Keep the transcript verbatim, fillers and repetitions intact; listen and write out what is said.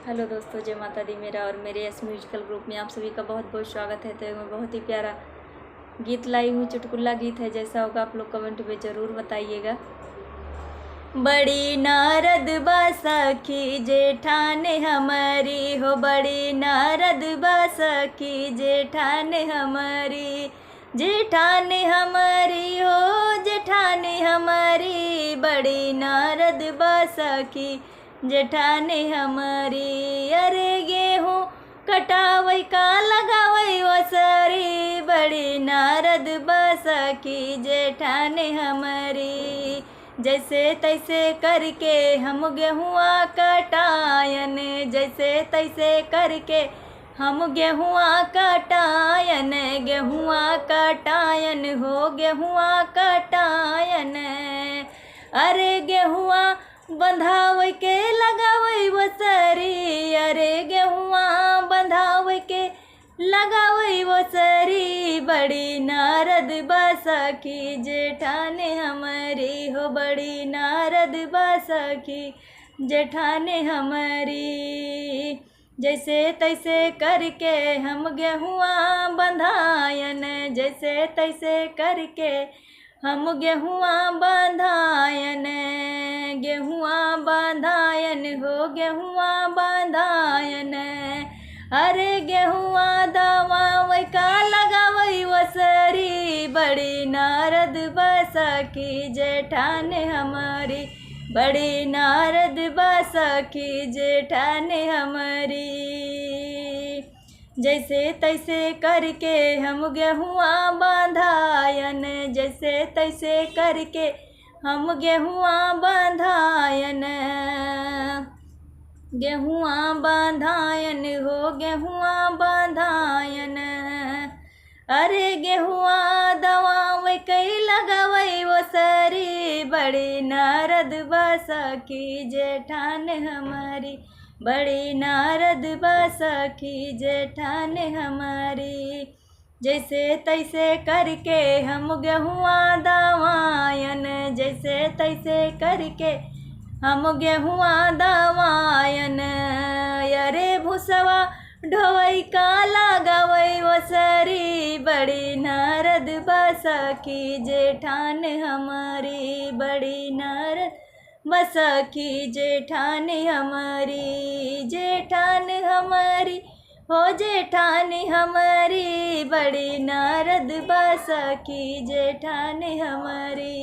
हेलो दोस्तों, जय माता दी। मेरा और मेरे यस म्यूजिकल ग्रुप में आप सभी का बहुत बहुत स्वागत है। तो मैं बहुत ही प्यारा गीत लाई हूँ, चुटकुला गीत है। जैसा होगा आप लोग कमेंट में ज़रूर बताइएगा। बड़ी नारद बा सखी जेठान हमरी हो, बड़ी नारद बा सखी जेठान हमरी, जेठान हमरी हो, जेठान हमरी, बड़ी नारद बा सखी जेठान हमरी। अरे गेहूँ कटावै का लगावै ओसरी, बड़ी नारद बा सखी जेठान हमरी। जैसे तैसे करके हम गेहुआ कटायन, जैसे तैसे करके हम गेहुआ कटायन, गेहुआ कटायन हो, गेहुआ कटायन। अरे गेहुआ बंधावै के लगावै ओसरी, अरे गेहुआ बंधावै के लगावै ओसरी, बड़ी नारद बा सखी जेठान हमरी हो, बड़ी नारद बा सखी जेठान हमरी। जैसे तैसे करके हम गेहुआ बंधायन, जैसे तैसे करके हम गेहुआ बंधायन, गेहुआ बंधायन हो, गेहुआ बंधायन। अरे गेहुआ दवावै का लगावै ओसरी, बड़ी नारद बा सखी जेठान हमरी, बड़ी नारद बा सखी जेठान हमरी। जैसे तैसे करके हम गेहुआ बंधायन, जैसे तैसे करके हम गेहुआ बंधायन, गेहुआ बंधायन हो, गेहुआ बंधायन। अरे गेहुआ दवावै कई लगावै ओसरी, बड़ी नारद बा सखी जेठान हमरी, बड़ी नारद बा सखी जेठान हमरी। जैसे तैसे करके हम गेहुआ दवायन, जैसे तैसे करके हम गेहुआ दवायन। अरे भुसवा ढोवै का लगावै ओसरी, बड़ी नारद बा सखी जेठान हमरी, बड़ी नारद बा सखी जेठान हमरी, जेठान हमरी हो, जेठान हमरी, बड़ी नारद बा सखी जेठान हमरी।